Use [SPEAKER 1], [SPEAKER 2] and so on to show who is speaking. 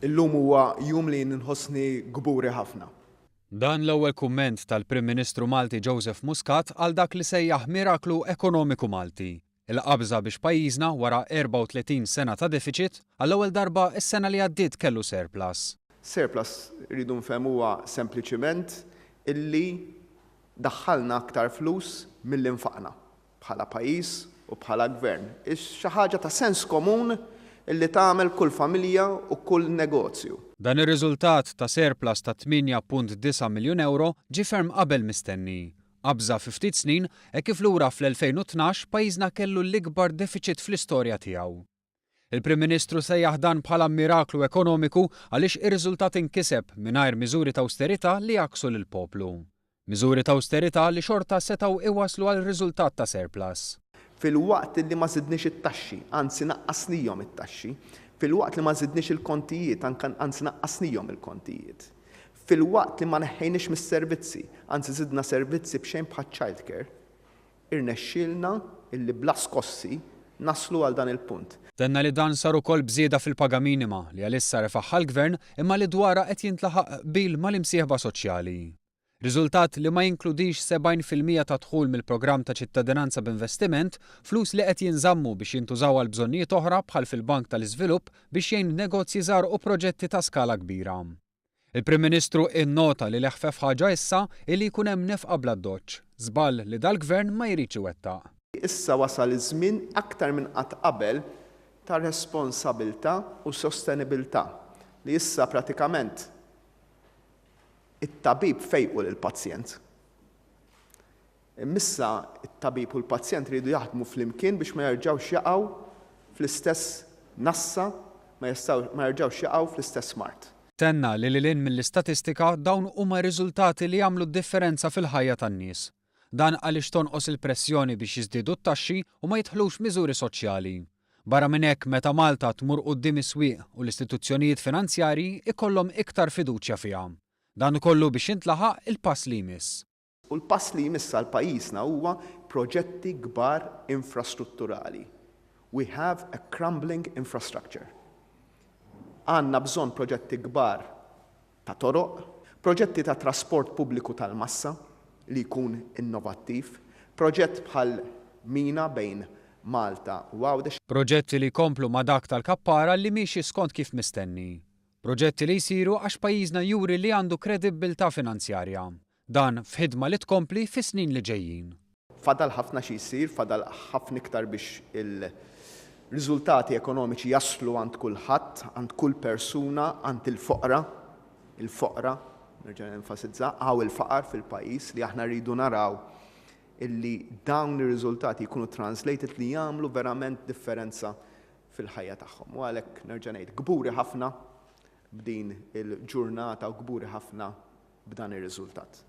[SPEAKER 1] Illum huwa jum li nħossni kburi ħafna.
[SPEAKER 2] Dan l-ewwel kumment tal-Prim Ministru Malti Joseph Muscat għal dak li sejjaħ miraklu ekonomiku Malti, il-qabża biex pajjiżna wara 34 sena ta' defiċit, għall-ewwel darba s-sena li għaddiet kellu surplus.
[SPEAKER 1] Surplus rridu nfehmu huwa sempliċiment illi daħħalna aktar flus milli nfaqna. bħala pajjiż u bħala gvern. Hi xi ħaġa ta' sens komun li tagħmel kull familja u kull negozju.
[SPEAKER 2] Dan ir-riżultat ta' surplus ta' 8.9 miljun ewro ġie ferm qabel mistenni. Qabża fi ftit snin hekk kif lura fl-2012 pajjiżna kellu l-ikbar defiċit fl-istorja tiegħu. Il-Prim Ministru sejjaħ dan bħala miraklu ekonomiku għaliex ir-riżultat inkiseb mingħajr miżuri ta' awsterità li għakksu lill-poplu. Miżuri ta' awsterità li xorta setgħu iwasslu għal riżultat ta' surplus.
[SPEAKER 1] Filwaqt li ma żidniex it-taxxi, anzi naqqasnihom it-taxxi, filwaqt li ma żidniex il-kontijiet, anzi naqqasnihom il-kontijiet, filwaqt li ma neħħejniex mis-servizzi, anzi żidna servizzi b'xejn bħaċ-child care, Irnexxielna illi bla skossi naslu għal dan il-punt.
[SPEAKER 2] Tenna li dan sar ukoll b'żieda fil-paga minima li għalissa refagħha l-Gvern imma li dwarha qed jintlaħaq qbil mal-imsieħba soċjali. Riżultat li ma jinkludix 70% tad-dħul mill-programm ta' ċittadinanza b'investiment, flus li qed jinżammu biex jintużaw għal bżonnijiet oħra bħal fil-Bank tal-Iżvilupp biex jgħin negozji żgħar u proġetti ta' skala kbira. Il-Prim Ministru innota li l-eħfef ħaġa issa hi li jkun hemm nefqa bl-addoċċ, żball li dal-Gvern ma jridx iwettaq.
[SPEAKER 1] Issa wasal iż-żmien aktar minn qatt qabel ta' responsabilità u sostenibilità li issa pratikament it-tabib fejqu lill-pazjent. Imma issa t-tabib u l-pazjent iridu jaħdmu flimkien biex ma jerġgħux jaqgħu fl-istess nassa, ma jerġgħux jaqgħu fl-istess mard.
[SPEAKER 2] Tenna li lil hinn mill-istatistika dawn huma riżultati li jagħmlu d-differenza fil-ħajja tan-nies. Dan għaliex tonqos il-pressjoni biex jiżdiedu t-taxxi u ma jidħlux miżuri soċjali. Barra minn hekk meta Malta tmur quddiem is-swieq u l-istituzzjonijiet finanzjarji jkollhom iktar fiduċja fiha. Dan kollu biex jintlaħaq il-pass li jmiss.
[SPEAKER 1] U l-pass li jmiss għal pajjiżna huwa proġetti kbar infrastrutturali. We have a crumbling infrastructure. Għandna bżonn proġetti kbar ta' toroq, proġetti ta' trasport pubbliku tal-massa li jkun innovattiv, proġett bħal mina bejn Malta u Għawdex.
[SPEAKER 2] Proġetti li jkomplu ma' dak tal-Kappara li miexi skont kif mistenni. Proġetti li jsiru għax pajjiżna juri li għandu kredibbiltà finanzjarja. Dan f'ħidma li tkompli fis-snin li ġejjin.
[SPEAKER 1] Fadal ħafna xi jsir, fadal ħafna iktar biex il-riżultati ekonomiċi jaslu għand kulħadd, għand kull persuna, għand il-foqra. Il-foqra, nerġa' nenfasizza, hawn il-faqar fil-pajjiż li aħna rridu naraw illi dawn ir-riżultati jkunu translated li jagħmlu verament differenza fil-ħajja tagħhom. U għalhekk nerġa' ngħid kburi ħafna b'din il-ġurnata u kburi ħafna b'dan ir-riżultat.